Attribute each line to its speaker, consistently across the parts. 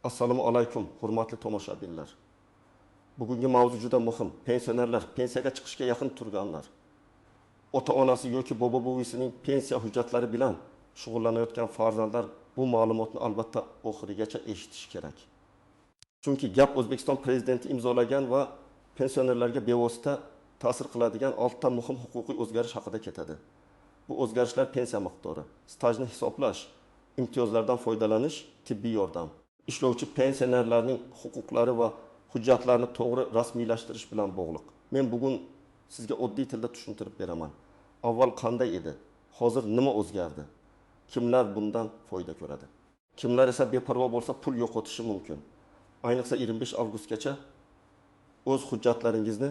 Speaker 1: Assalomu alaykum, hurmatli tomoshabinlar. Bugungi mavzu juda muhim. Pensionerlar, pensiyaga chiqishga yaqin turganlar, ota-onasi yoki bobo-buvisining pensiya hujjatlari bilan shug'ullanayotgan farzandlar bu ma'lumotni albatta oxirigacha eshitish kerak. Chunki gap O'zbekiston prezidenti imzolagan va pensionerlarga bevosita ta'sir qiladigan 6 ta muhim huquqiy o'zgarish haqida ketadi. Bu o'zgarishlar pensiya miqdori, stajni hisoblash, imtiyozlardan foydalanish, tibbiy yordam, ishlovchi pensionerlarning huquqlari va hujjatlarni to'g'ri rasmiylashtirish bilan bog'liq. Men bugun sizga oddiy tilda tushuntirib beraman. Avval qanday edi? Hozir nima o'zgardi? Kimlar bundan foyda ko'radi? Kimlar esa beparvo bo'lsa pul yo'qotishi mumkin. Ayniqsa 25 avgustgacha o'z hujjatlaringizni,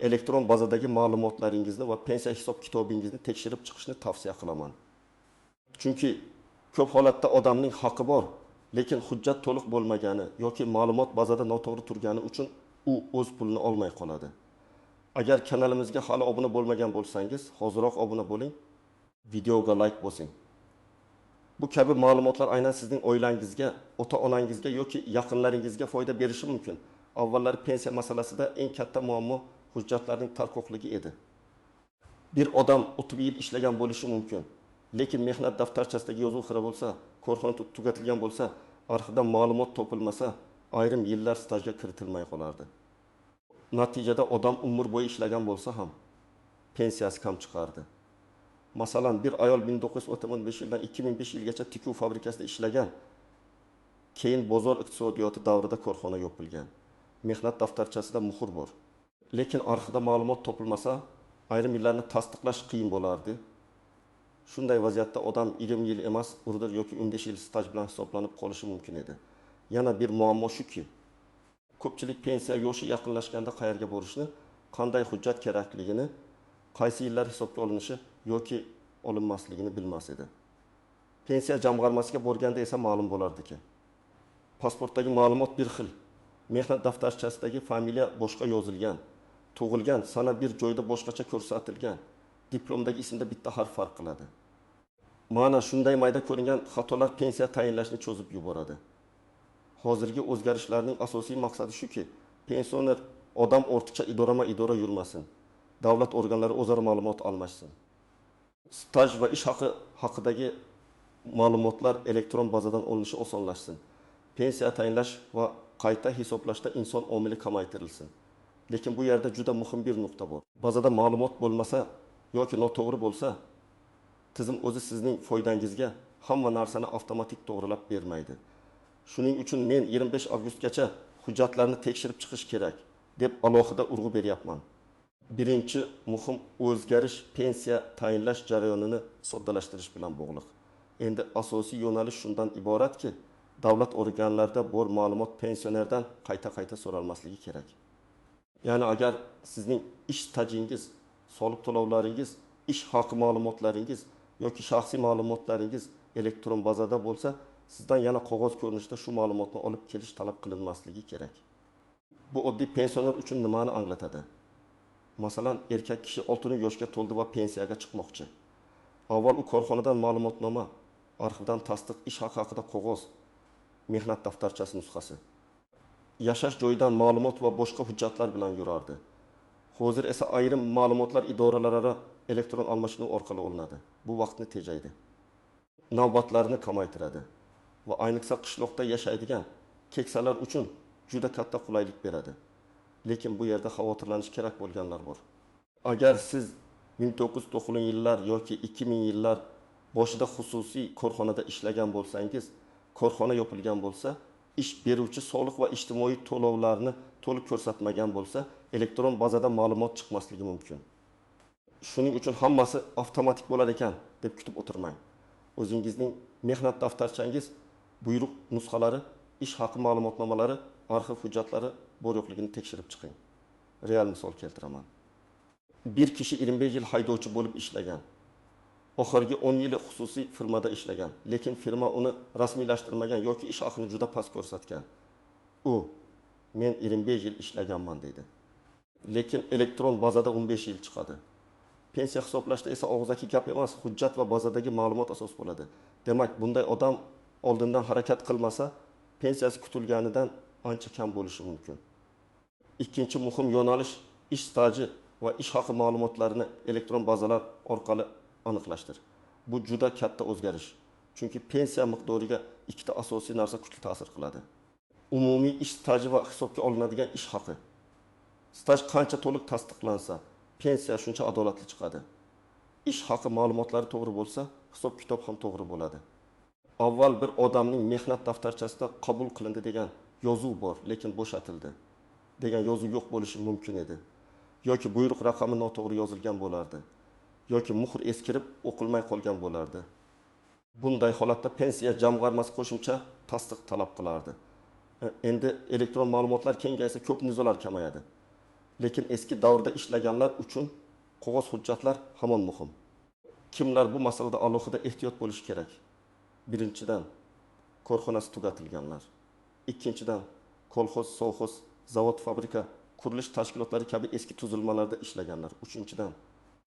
Speaker 1: elektron bazadagi ma'lumotlaringizni va pensiya hisob kitobingizni tekshirib chiqishni tavsiya qilaman. Chunki ko'p holatda odamning haqqi bor, lekin hujjat to'liq bo'lmagani yoki ma'lumot bazada noto'g'ri turgani uchun u o'z pulini olmay qoladi. Agar kanalimizga hali obuna bo'lmagan bo'lsangiz, hoziroq obuna bo'ling, videoga like bosing. Bu kabi ma'lumotlar aynan sizning oilangizga, ota-onangizga yoki yaqinlaringizga foyda berishi mumkin. Avvallari pensiya masalasida eng katta muammo hujjatlarning tarqoqligi edi. Bir odam 30 yil ishlagan bo'lishi mumkin, lekin mehnat daftarchasidagi yozuv xira bo'lsa, korxona tugatilgan bo'lsa, arxivdan ma'lumot topilmasa, ayrim yillar stajga kiritilmay qolardi. Natijada odam umr bo'yi ishlagan bo'lsa ham pensiyasi kam chiqardi. Masalan, bir ayol 1995 yildan 2005 yilgacha tikuv fabrikasida ishlagan, keyin bozor iqtisodiyoti davrida korxona yopilgan. Mehnat daftarchasida muhr bor. Lekin arxivda ma'lumot topilmasa, ayrim yillarni tasdiqlash qiyin bo'lardi. Shunday vaziyatda odam 20 yil emas, urdir yoki 15 yil staj bilan hisoblanib qolishi mumkin edi. Yana bir muammo shuki, ko'pchilik pensiya yoshi yaqinlashganda qayerga borishni, qanday hujjat kerakligini, qaysi yillar hisobga olinishi yoki olinmasligini bilmas edi. Pensiya jamg'armasiga borganda esa ma'lum bo'lardiki, pasportdagi ma'lumot bir xil, mehnat daftarchasidagi familiya boshqa yozilgan, tug'ilgan sana bir joyda boshqacha ko'rsatilgan, diplomdagi ismda bitta harf farq qiladi. Mana shunday mayda ko'ringan xatolar pensiya tayinlashni cho'zib yuboradi. Hozirgi o'zgarishlarning asosiy maqsadi shuki, pensioner odam ortiqcha idorama-idora yurmasin, davlat organlari o'zaro ma'lumot almashsin. Staj va ish haqi haqidagi ma'lumotlar elektron bazadan olinishi osonlashsin. Pensiya tayinlash va qayta hisoblashda inson omili kamaytirilsin. Lekin bu yerda juda muhim bir nuqta bor. Bazada ma'lumot bo'lmasa yoki noto'g'ri bo'lsa, tizim o'zi sizning foydangizga hamma narsani avtomatik to'g'rilab bermaydi. Shuning uchun men 25 avgustgacha hujjatlarni tekshirib chiqish kerak deb alohida urg'u beryapman. Birinchi muhim o'zgarish pensiya tayinlash jarayonini soddalashtirish bilan bog'liq. Endi asosiy yo'nalish shundan iboratki, davlat organlarida bor ma'lumot pensionerdan qayta-qayta so'ralmasligi kerak. Ya'ni agar sizning ish stajingiz, soliq to'lovlaringiz, ish haqi ma'lumotlaringiz yoki shaxsiy ma'lumotlaringiz elektron bazada bo'lsa, sizdan yana qog'oz ko'rinishida shu ma'lumotni olib kelish talab qilinmasligi kerak. Bu oddiy pensioner uchun nimani anglatadi? Masalan, erkak kishi 60 yoshga to'ldi va pensiyaga chiqmoqchi. Avval u korxonadan ma'lumotnoma, arxivdan tasdiq, ish haqi haqida qog'oz, mehnat daftarchasi nusxasi, yashash joyidan ma'lumot va boshqa hujjatlar bilan yurardi. Hozir esa ayrim ma'lumotlar idoralararo elektron almashinuv orqali olinadi. Bu vaqtni tejaydi, navbatlarni kamaytiradi va ayniqsa qishloqda yashaydigan keksalar uchun juda katta qulaylik beradi. Lekin bu yerda xavotirlanish kerak bo'lganlar bor. Agar siz 1990-yillar yoki 2000-yillar boshida xususiy korxonada ishlagan bo'lsangiz, korxona yopilgan bo'lsa, ish beruvchi soliq va ijtimoiy to'lovlarni to'liq ko'rsatmagan bo'lsa, elektron bazada ma'lumot chiqmasligi mumkin. Shuning uchun hammasi avtomatik bo'lar ekan deb kutib o'tirmang. O'zingizning mehnat daftarchangiz, buyruq nusxalari, ish haqi ma'lumotnomalari, arxiv hujjatlari bor yo'qligini tekshirib chiqing. Real misol keltiraman. Bir kishi 25 yil haydovchi bo'lib ishlagan. Oxirgi 10 yili xususiy firmada ishlagan, lekin firma uni rasmiylashtirmagan yoki ish haqini juda past ko'rsatgan. U men 25 yil ishlaganman deydi. Lekin elektron bazada 15 yil chiqadi. Pensiya hisoblashda esa og'zaki gap emas, hujjat va bazadagi ma'lumot asos bo'ladi. Demak, bunday odam oldindan harakat qilmasa, pensiyasi kutilganidan ancha kam bo'lishi mumkin. Ikkinchi muhim yo'nalish ish staji va ish haqi ma'lumotlarini elektron bazalar orqali aniqlashdir. Bu juda katta o'zgarish. Chunki pensiya miqdoriga ikkita asosiy narsa kuchli ta'sir qiladi. Umumiy ish staji va hisobga olinadigan ish haqi. Staj qancha to'liq tasdiqlansa, pensiya shuncha adolatli chiqadi. Ish haqi ma'lumotlari to'g'ri bo'lsa, hisob-kitob ham to'g'ri bo'ladi. Avval bir odamning mehnat daftarchasida qabul qilindi degan yozuv bor, lekin bo'shatildi degan yozuv yo'q bo'lishi mumkin edi. Yoki buyruq raqami noto'g'ri yozilgan bo'lardi, yoki muhr eskirib o'qilmay qolgan bo'lardi. Bunday holatda pensiya jamg'armasi qo'shimcha tasdiq talab qilardi. Endi elektron ma'lumotlar kengaysa ko'p nizolar kamayadi. Lekin eski davrda ishlaganlar uchun qog'oz hujjatlar hamon muhim. Kimlar bu masalada alohida ehtiyot bo'lishi kerak? Birinchidan, korxonasi tugatilganlar. Ikkinchidan, kolxoz, sovxoz, zavod, fabrika, qurilish tashkilotlari kabi eski tuzilmalarda ishlaganlar. Uchinchidan,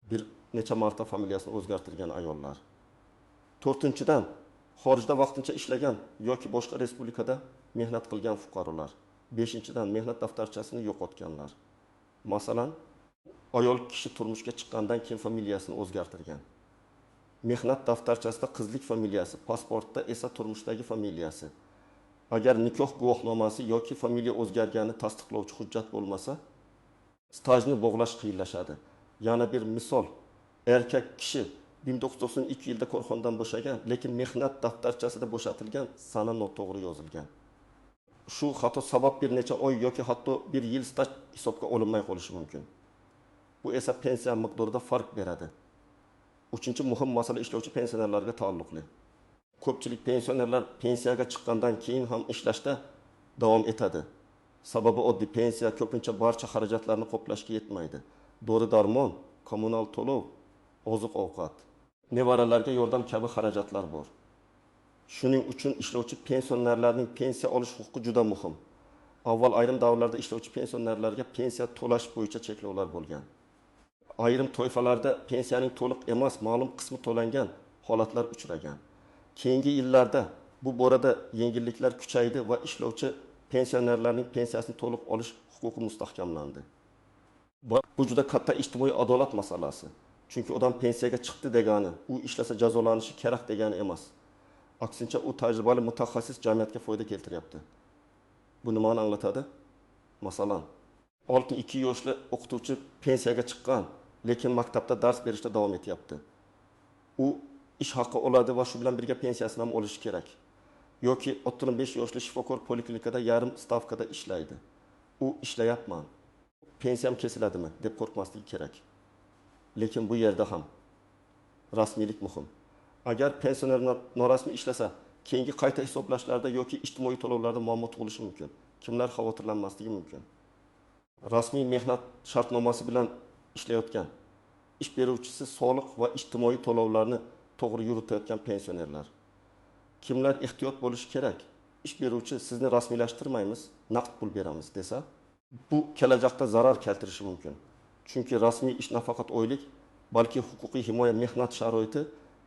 Speaker 1: bir necha marta familiyasini o'zgartirgan ayollar. To'rtinchidan, xorijda vaqtincha ishlagan yoki boshqa respublikada mehnat qilgan fuqarolar. Beshinchidan, mehnat daftarchasini yo'qotganlar. Masalan, ayol kishi turmushga chiqqandan keyin familiyasini o'zgartirgan. Mehnat daftarchasida qizlik familiyasi, pasportda esa turmushdagi familiyasi. Agar nikoh guvohnomasi yoki familiya o'zgarganini tasdiqlovchi hujjat bo'lmasa, stajni bog'lash qiyinlashadi. Yana bir misol, erkak kishi 1992 yilda korxonadan bo'shagan, lekin mehnat daftarchasida bo'shatilgan sana noto'g'ri yozilgan. Shu xato sabab bir necha oy yoki hatto bir yil staj hisobga olinmay qolishi mumkin. Bu esa pensiya miqdorida farq beradi. Uchinchi muhim masala ishlovchi pensionerlarga taalluqli. Ko'pchilik pensionerlar pensiyaga chiqqandan keyin ham ishlashda davom etadi. Sababi oddiy, pensiya ko'pincha barcha xarajatlarni qoplashga yetmaydi. Dori-darmon, kommunal to'lov, oziq-ovqat, nevaralarga yordam kabi xarajatlar bor. Shuning uchun ishlovchi pensionerlarning pensiya olish huquqi juda muhim. Avval ayrim davrlarda ishlovchi pensionerlarga pensiya to'lash bo'yicha cheklovlar bo'lgan. Ayrim toifalarda pensiyaning to'liq emas, ma'lum qismi to'langan holatlar uchragan. Keyingi yillarda bu borada yengilliklar kuchaydi va ishlovchi pensionerlarning pensiyasini to'liq olish huquqi mustahkamlandi. Bu juda katta ijtimoiy adolat masalasi. Chunki odam pensiyaga chiqdi degani, u ishlasa jazolanishi kerak degani emas. Aksincha, u tajribali mutaxassis jamiyatga foyda keltiryapti. Bu nimani anglatadi? Masalan, 62 yoshli o'qituvchi pensiyaga chiqqan, lekin maktabda dars berishda davom etyapti. U ish haqi oladi va shu bilan birga pensiyasini ham olishi kerak. Yoki 65 yoshli shifokor poliklinikada yarim stavkada ishlaydi. U ishlayapman, pensiyam kesiladimi deb qo'rqmasligi kerak. Lekin bu yerda ham rasmiylik muhim. Agar pensioner norasmiy ishlasa, keyingi qayta hisoblashlarda yoki ijtimoiy to'lovlarda muammo tug'ilishi mumkin. Kimlar xavotirlanmasligi mumkin? Rasmiy mehnat shartnomasi bilan ishlayotgan, ish beruvchisi soliq va ijtimoiy to'lovlarni to'g'ri yuritayotgan pensionerlar. Kimlar ehtiyot bo'lishi kerak? Ish beruvchi sizni rasmiylashtirmaymiz, naqd pul beramiz desa, bu kelajakda zarar keltirishi mumkin. Chunki rasmiy ish nafaqat oylik, balki huquqiy himoya, mehnat sharoiti,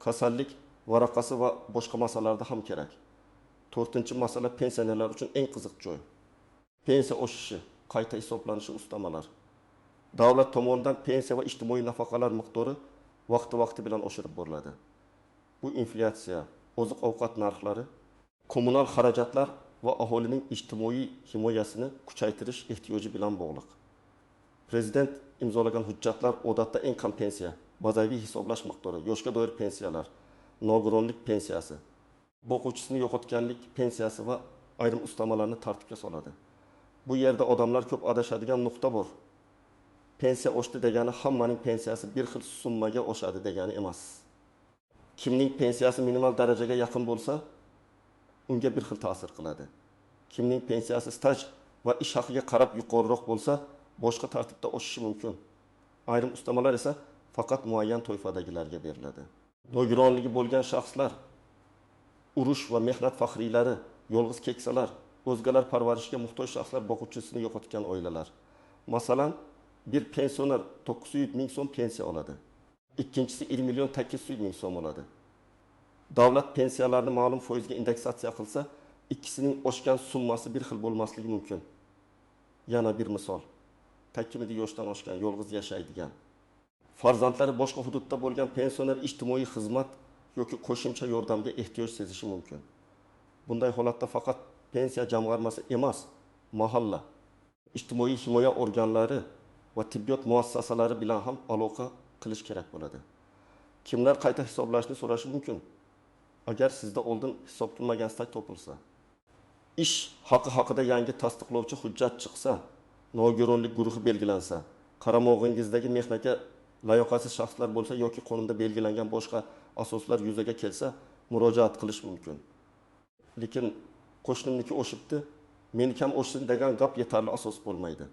Speaker 1: kasallik varaqasi va boshqa masalalarda ham kerak. To'rtinchi masala pensionerlar uchun eng qiziq joy. Pensiya oshishi, qayta hisoblanishi, ustamalar. Davlat tomonidan pensiya va ijtimoiy nafaqalar miqdori vaqti-vaqti bilan oshirib boriladi. Bu inflyatsiya, oziq-ovqat narxlari, kommunal xarajatlar va aholining ijtimoiy himoyasini kuchaytirish ehtiyoji bilan bog'liq. Prezident imzolagan hujjatlar odatda eng kam pensiya, bazaviy hisoblash miqdori, yoshga doir pensiyalar, nogironlik pensiyasi, boquvchisini yo'qotganlik pensiyasi va ayrim ustamalarni tartibga soladi. Bu yerda odamlar ko'p adashadigan nuqta bor. Pensiya oshdi degani hammaning pensiyasi bir xil summaga oshadi degani emas. Kimning pensiyasi minimal darajaga yaqin bo'lsa, unga bir xil ta'sir qiladi. Kimning pensiyasi staj va ish haqiga qarab yuqoriroq bo'lsa, boshqa tartibda oshishi mumkin. Ayrim ustamalar esa faqat muayyan toifadagilarga beriladi. Nogironligi bo'lgan shaxslar, urush va mehnat faxriylari, yolg'iz keksalar, o'zgalar parvarishiga muhtoj shaxslar, boquvchisini yo'qotgan oilalar. Masalan, bir pensioner 900 ming so'm pensiya oladi. Ikkinchisi 1 million 800 ming so'm oladi. Davlat pensiyalarni ma'lum foizga indeksatsiya qilsa, Ikkisining oshgan summasi bir xil bo'lmasligi mumkin. Yana bir misol. Takmili yoshdan oshgan, yolg'iz yashaydigan, farzandlari boshqa hududda bo'lgan pensioner ijtimoiy xizmat yoki qo'shimcha yordamga ehtiyoj sezishi mumkin. Bunday holatda faqat pensiya jamg'armasi emas, mahalla, ijtimoiy himoya organlari va tibbiyot muassasalari bilan ham aloqa qilish kerak bo'ladi. Kimlar qayta hisoblashni so'rashi mumkin? Agar sizda oldin hisoblanmagan staj topilsa, ish haqi haqida yangi tasdiqlovchi hujjat chiqsa, nogironlik guruhi belgilansa, qaramog'ingizdagi mehnatga layoqatsiz shaxslar bo'lsa yoki qonunda belgilangan boshqa asoslar yuzaga kelsa, murojaat qilish mumkin. Lekin qo'shnimniki oshibdi, meniki ham oshsin degan gap yetarli asos bo'lmaydi.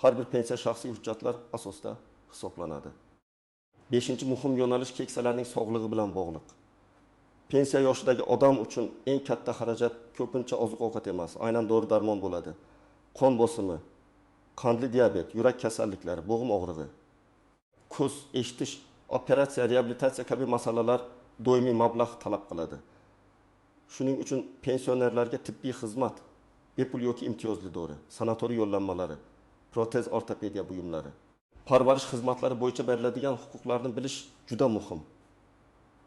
Speaker 1: Har bir pensiya shaxsiy hujjatlar asosida hisoblanadi. 5. Muhim yo'nalish keksalarning sog'lig'i bilan bog'liq. Pensiya yoshidagi odam uchun eng katta xarajat ko'pincha oziq-ovqat emas, aynan dori-darmon bo'ladi. Qon bosimi, qandli diabet, yurak kasalliklari, bo'g'im og'rig'i, ko'z, eshitish, operatsiya, reabilitatsiya kabi masalalar doimiy mablag' talab qiladi. Shuning uchun pensionerlarga tibbiy xizmat, bepul yoki imtiyozli dori, sanatoriy yo'llanmalari, protez ortopediya buyumlari, parvarish xizmatlari bo'yicha beriladigan huquqlarni bilish juda muhim.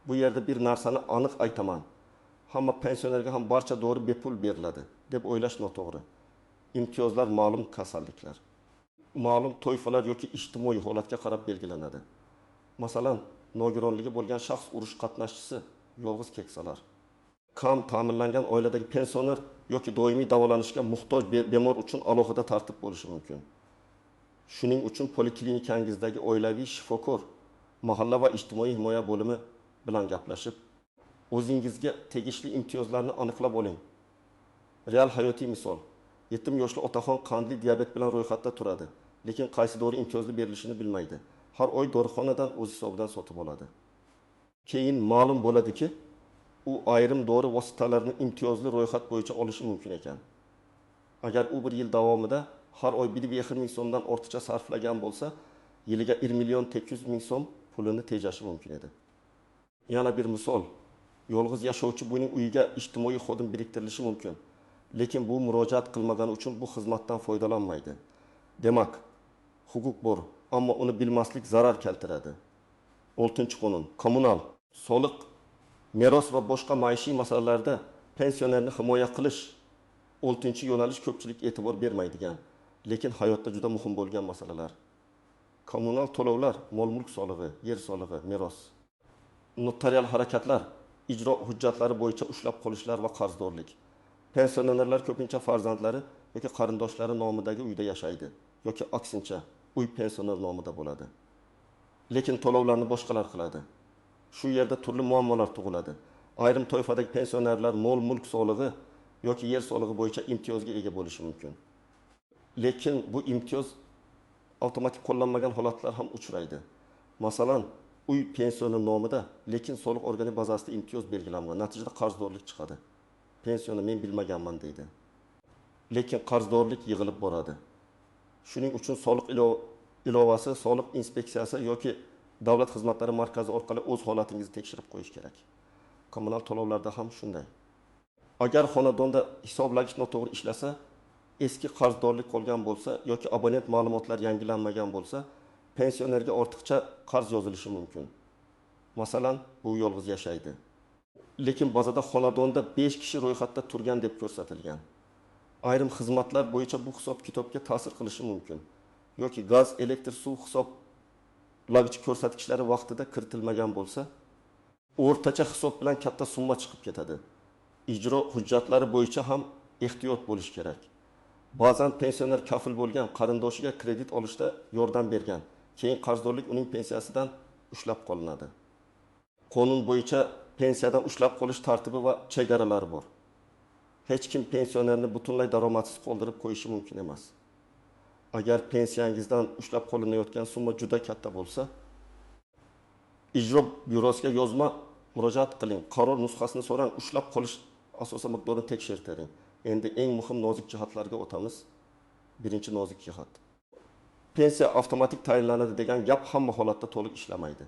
Speaker 1: Bu yerda bir narsani aniq aytaman. Hamma pensionerga ham barcha dori bepul beriladi deb o'ylash noto'g'ri. Imtiyozlar ma'lum kasalliklar, ma'lum toifalar yoki ijtimoiy holatga qarab belgilanadi. Masalan, nogironligi bo'lgan shaxs, urush qatnashchisi, yolg'iz keksalar, kam ta'minlangan oiladagi pensioner yoki doimiy davolanishga muhtoj bemor uchun alohida tartib bo'lishi mumkin. Shuning uchun poliklinikaningizdagi oilaviy shifokor, mahalla va ijtimoiy himoya bo'limi bilan gaplashib, o'zingizga tegishli imtiyozlarni aniqlab oling. Real hayotiy misol. Yetim yoshli otaxon qandli diabet bilan ro'yxatda turadi, lekin qaysi dori imtiyozli berilishini bilmaydi. Har oy dorixonadan o'z hisobidan sotib oladi. Keyin ma'lum bo'ladiki, u ayrim dori vositalarini imtiyozli ro'yxat bo'yicha olishi mumkin ekan. Agar u bir yil davomida har oy 1,5 ming so'mdan ortiqcha sarflagan bo'lsa, yiliga 1 million 800 ming so'm pulini tejashi mumkin edi. Yana bir misol. Yolg'iz yashovchi buning uyiga ijtimoiy xodim biriktirilishi mumkin. Lekin bu murojaat qilmagani uchun bu xizmatdan foydalanmaydi. Demak, huquq bor, ammo uni bilmaslik zarar keltiradi. 6-qonun, kommunal, soliq, meros va boshqa maishiy masalalarda pensionerni himoya qilish 6-yo'nalish ko'pchilik e'tibor bermaydigan, lekin hayotda juda muhim bo'lgan masalalar. Kommunal to'lovlar, mol-mulk solig'i, yer solig'i, meros, notarial harakatlar, ijro hujjatlari bo'yicha ushlab qolishlar va qarzdorlik. Pensionerlar ko'pincha farzandlari yoki qarindoshlari nomidagi uyda yashaydi yoki aksincha uy pensioner nomida bo'ladi. Lekin to'lovlarni boshqalar qiladi. Shu yerda turli muammolar tug'iladi. Ayrim toifadagi pensionerlar mol-mulk solig'i yoki yer solig'i bo'yicha imtiyozga ega bo'lishi mumkin. Lekin bu imtiyoz avtomatik qo'llanmagan holatlar ham uchraydi. Masalan, uy pensioner nomida, lekin soliq organi bazasida imtiyoz belgilanmagan. Natijada qarzdorlik chiqadi. Pensiyoni men bilmaganman deydi. Lekin qarzdorlik yig'ilib boradi. Shuning uchun soliq ilovasi, soliq inspeksiyasi yoki davlat xizmatlari markazi orqali o'z holatingizni tekshirib qo'yish kerak. Kommunal to'lovlarda ham shunday. Agar xonadonda hisoblagich noto'g'ri ishlasa, eski qarzdorlik qolgan bo'lsa yoki abonent ma'lumotlari yangilanmagan bo'lsa, pensionerga ortiqcha qarz yozilishi mumkin. Masalan, bu yolg'iz yashaydi. Lekin bazada xonadonda 5 kishi ro'yxatda turgan deb ko'rsatilgan. Ayrim xizmatlar bo'yicha bu hisob-kitobga ta'sir qilishi mumkin. Yoki gaz, elektr, suv hisoblagich ko'rsatkichlari vaqtida kiritilmagan bo'lsa, o'rtacha hisob bilan katta summa chiqib ketadi. Ijro hujjatlari bo'yicha ham ehtiyot bo'lish kerak. Ba'zan pensioner kafil bo'lgan qarindoshiga kredit olishda yordam bergan, keyin qarzdorlik uning pensiyasidan ushlab qolinadi. Qonun bo'yicha pensiyadan ushlab qolish tartibi va chegaralari bor. Hech kim pensionerni butunlay daromadsiz qoldirib qo'yishi mumkin emas. Agar pensiyangizdan ushlab qolinayotgan summa juda katta bo'lsa, ijro byurosiga yozma murojaat qiling, qaror nusxasini so'rang, ushlab qolish asosan miqdorini tekshirtiring. Endi eng muhim nozik jihatlarga o'tamiz. Birinchi nozik jihat. Pensiya avtomatik tayinlanadi degan gap hamma holatda to'liq ishlamaydi.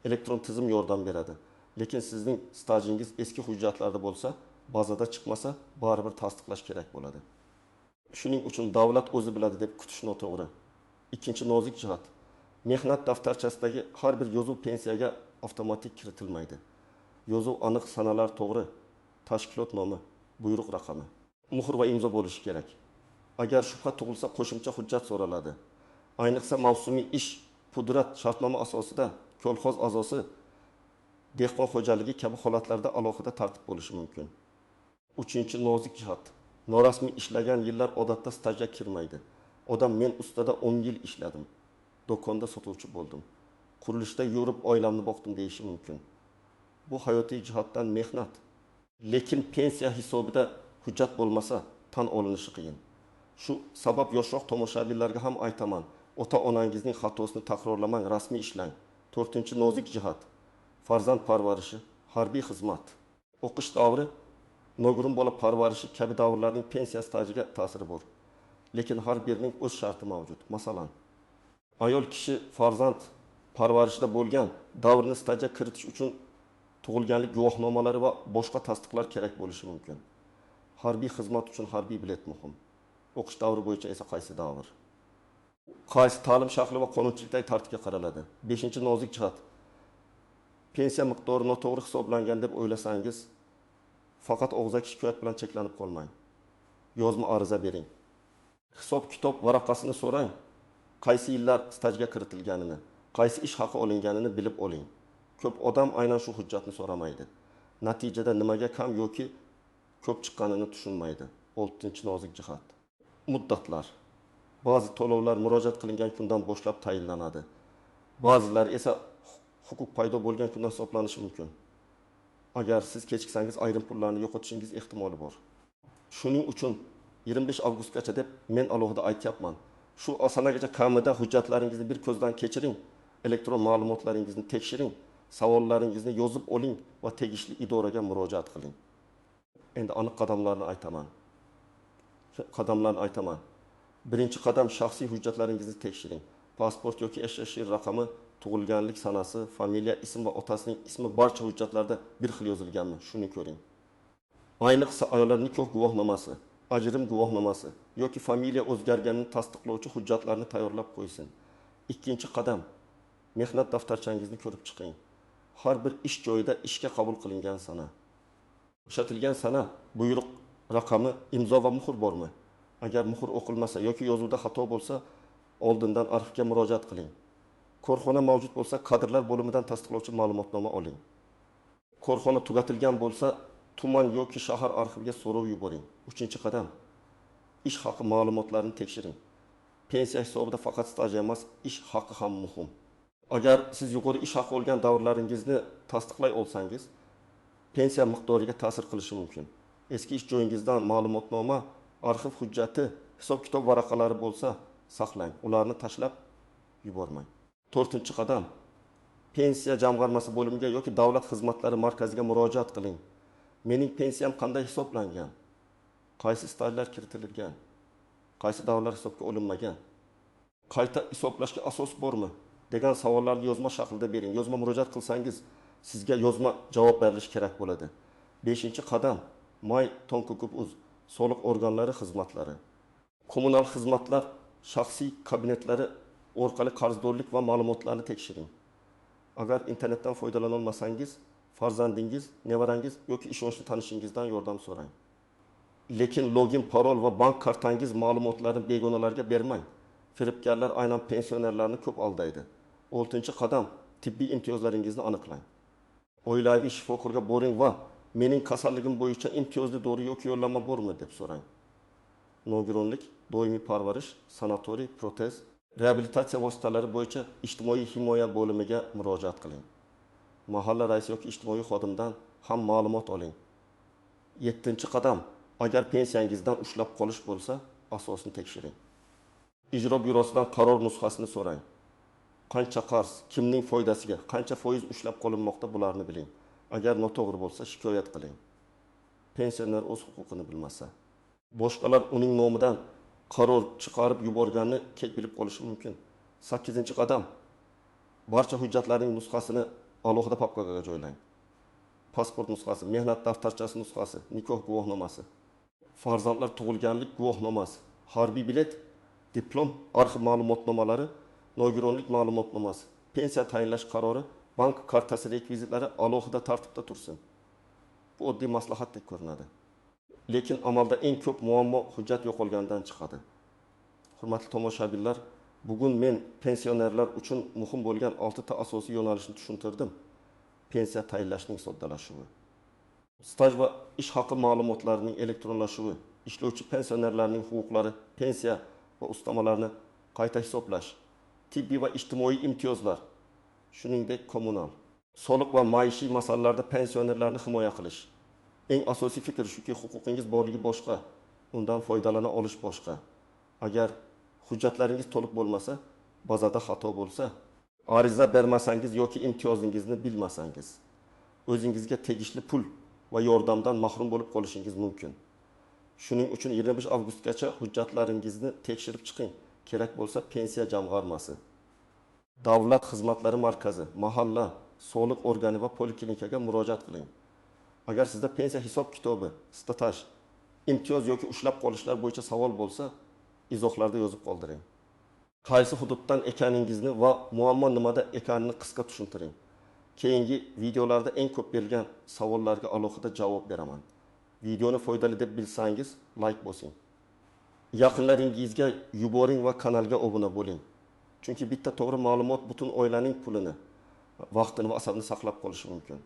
Speaker 1: Elektron tizim yordam beradi. Lekin sizning stajingiz eski hujjatlarda bo'lsa, Bazada chiqmasa, baribir tasdiqlash kerak bo'ladi. Shuning uchun davlat o'zi biladi deb kutish noto'g'ri. Ikkinchi nozik jihat. Mehnat daftarchasidagi har bir yozuv pensiyaga avtomatik kiritilmaydi. Yozuv aniq, sanalar to'g'ri, tashkilot nomi, buyruq raqami, muhr va imzo bo'lishi kerak. Agar shubha tug'ilsa, qo'shimcha hujjat so'raladi. Ayniqsa mavsumiy ish, pudrat, shartnoma asosida, kolxoz a'zosi, dehqon xo'jaligi kabi holatlarda alohida tartib bo'lishi mumkin. Uchinchi nozik jihat. Norasmiy ishlagan yillar odatda stajga kirmaydi. Odam men ustada 10 yil ishladim, do'konda sotuvchi bo'ldim, qurilishda yurib oilamni boqdim deyishi mumkin. Bu hayotiy jihatdan mehnat. Lekin pensiya hisobida hujjat bo'lmasa tan olinishi qiyin. Shu sabab yoshroq tomoshabinlarga ham aytaman: ota-onangizning xatosini takrorlamang, rasmiy ishlang. To'rtinchi nozik jihat. Farzand parvarishi, harbiy xizmat, o'qish davri, nogiron bola parvarishi kabi davrlarning pensiya stajiga ta'siri bor. Lekin har birining o'z sharti mavjud. Masalan, ayol kishi farzand parvarishida bo'lgan davrni stajga kiritish uchun tug'ilganlik guvohnomalari va boshqa tasdiqlar kerak bo'lishi mumkin. Harbiy xizmat uchun harbiy bilet muhim. O'qish davri bo'yicha esa qaysi davr, qaysi ta'lim shakli va qonunchilikdagi tartibga qaraladi. Beshinchi nozik jihat. Pensiya miqdori noto'g'ri hisoblangan deb o'ylasangiz, faqat og'zaki shikoyat bilan cheklanib qolmang. Yozma ariza bering. Hisob-kitob varaqasini so'rang. Qaysi yillar stajga kiritilganini, qaysi ish haqi olinganini bilib oling. Ko'p odam aynan shu hujjatni so'ramaydi. Natijada nimaga kam yoki ko'p chiqqanini tushunmaydi. Oltinchi nozik jihat. Muddatlar. Ba'zi to'lovlar murojaat qilingan kundan boshlab tayinlanadi. Ba'zilari esa huquq paydo bo'lgan kundan hisoblanishi mumkin. Agar siz kechiksangiz, ayrim pullarni yo'qotishingiz ehtimoli bor. Shuning uchun 25 avgustgacha deb men alohida aytyapman. Shu sanagacha kamida hujjatlaringizni bir ko'zdan kechiring, elektron ma'lumotlaringizni tekshiring, savollaringizni yozib oling va tegishli idoraga murojaat qiling. Endi aniq qadamlarni aytaman. Qadamlarni aytaman. Birinchi qadam, shaxsiy hujjatlaringizni tekshiring. Pasport yoki SSR raqami, tug'ilganlik sanasi, familiya, ism va otasining ismi barcha hujjatlarda bir xil yozilganmi? Shuni ko'ring. Ayniqsa ayollar nikoh guvohnomasi, ajrim guvohnomasi yoki familiya o'zgarganini tasdiqlovchi hujjatlarni tayyorlab qo'ysin. Ikkinchi qadam, mehnat daftarchangizni ko'rib chiqing. Har bir ish joyida ishga qabul qilingan sana, bo'shatilgan sana, buyruq raqami, imzo va muhr bormi? Agar muhr o'qilmasa yoki yozuvda xato bo'lsa, oldindan arxivga murojaat qiling. Korxona mavjud bo'lsa, kadrlar bo'limidan tasdiqlovchi ma'lumotnoma oling. Korxona tugatilgan bo'lsa, tuman yoki shahar arxiviga so'rov yuboring. Uchinchi qadam, ish haqi ma'lumotlarini tekshiring. Pensiya hisobida faqat staj emas, ish haqi ham muhim. Agar siz yuqori ish haqi olgan davrlaringizni tasdiqlay olsangiz, pensiya miqdoriga ta'sir qilishi mumkin. Eski ish joyingizdan ma'lumotnoma, arxiv hujjati, hisob-kitob varaqalari bo'lsa, saqlang, ularni tashlab yubormang. To'rtinchi qadam, pensiya jamg'armasi bo'limiga yoki davlat xizmatlari markaziga murojaat qiling. Mening pensiyam qanday hisoblangan? Qaysi stajlar kiritilgan? Qaysi davrlar hisobga olinmagan? Qayta hisoblashga asos bormi? Degan savollarni yozma shaklida bering. Yozma murojaat qilsangiz, sizga yozma javob berilishi kerak bo'ladi. Beshinchi qadam, My Tonkukub.uz soliq organlari xizmatlari. Kommunal xizmatlar shaxsiy kabinetlari orqali qarzdorlik va ma'lumotlarni tekshiring. Agar internetdan foydalana olmasangiz, farzandingiz, nevarangiz yoki ishonchli tanishingizdan yordam so'rang. Lekin login, parol va bank kartangiz ma'lumotlarini begonalarga bermang. Firibgarlar aynan pensionerlarni ko'p aldaydi. Oltinchi qadam, tibbiy imtiyozlaringizni aniqlang. Oilaviy shifokorga boring va mening kasalligim bo'yicha imtiyozli dori yoki yo'llanma bormi deb so'rang. Nogironlik, doimiy parvarish, sanatoriy, protez, reabilitatsiya vositalari bo'yicha ijtimoiy himoya bo'limiga murojaat qiling. Mahalla raisi yoki ijtimoiy xodimdan ham ma'lumot oling. Yettinchi qadam, agar pensiyangizdan ushlab qolish bo'lsa, asosini tekshiring. Ijro byurosidan qaror nusxasini so'rang. Qancha qarz, kimning foydasiga, qancha foiz ushlab qolinmoqda, bularni biling. Agar noto'g'ri bo'lsa, shikoyat qiling. Pensioner o'z huquqini bilmasa, boshqalar uning nomidan qaror chiqarib yuborganini kech bilib qolishi mumkin. 8-qadam. Barcha hujjatlarning nusxasini alohida papkaga joylang. pasport nusxasi, mehnat daftarchasi nusxasi, nikoh guvohnomasi, farzandlar tug'ilganlik guvohnomasi, harbiy bilet, diplom, arxiv ma'lumotnomalari, nogironlik ma'lumotnomasi, pensiya tayinlash qarori, bank kartasi rekvizitlari alohida tartibda tursin. Bu oddiy maslahatdek ko'rinadi. Lekin amalda eng ko'p muammo hujjat yo'qolganidan chiqadi. Hurmatli tomoshabinlar, bugun men pensionerlar uchun muhim bo'lgan 6 ta asosiy yo'nalishni tushuntirdim. Pensiya tayinlashning soddalashuvi, staj va ish haqi ma'lumotlarining elektronlashuvi, ishlovchi pensionerlarning huquqlari, pensiya va ustamalarni qayta hisoblash, tibbiy va ijtimoiy imtiyozlar, shuningdek kommunal, soliq va maishiy masalalarda pensionerlarni himoya qilish. Eng asosiy fikr shuki, huquqingiz borligi boshqa, undan foydalana olish boshqa. Agar hujjatlaringiz to'liq bo'lmasa, bazada xato bo'lsa, ariza bermasangiz yoki imtiyozingizni bilmasangiz, o'zingizga tegishli pul va yordamdan mahrum bo'lib qolishingiz mumkin. Shuning uchun 25 avgustgacha hujjatlaringizni tekshirib chiqing. Kerak bo'lsa pensiya jamg'armasi, davlat xizmatlari markazi, mahalla, soliq organi va poliklinikaga murojaat qiling. Agar sizda pensiya hisob kitobi, staj, imtiyoz yoki ushlab qolishlar bo'yicha savol bo'lsa, izohlarda yozib qoldiring. Qaysi hududdan ekaningizni va muammo nimada ekanini qisqa tushuntiring. Keyingi videolarda eng ko'p berilgan savollarga alohida javob beraman. Videoni foydali deb bilsangiz, like bosing. Yaqinlaringizga yuboring va kanalga obuna bo'ling. Chunki bitta to'g'ri ma'lumot butun oilaning pulini, vaqtini va asabini saqlab qolishi mumkin.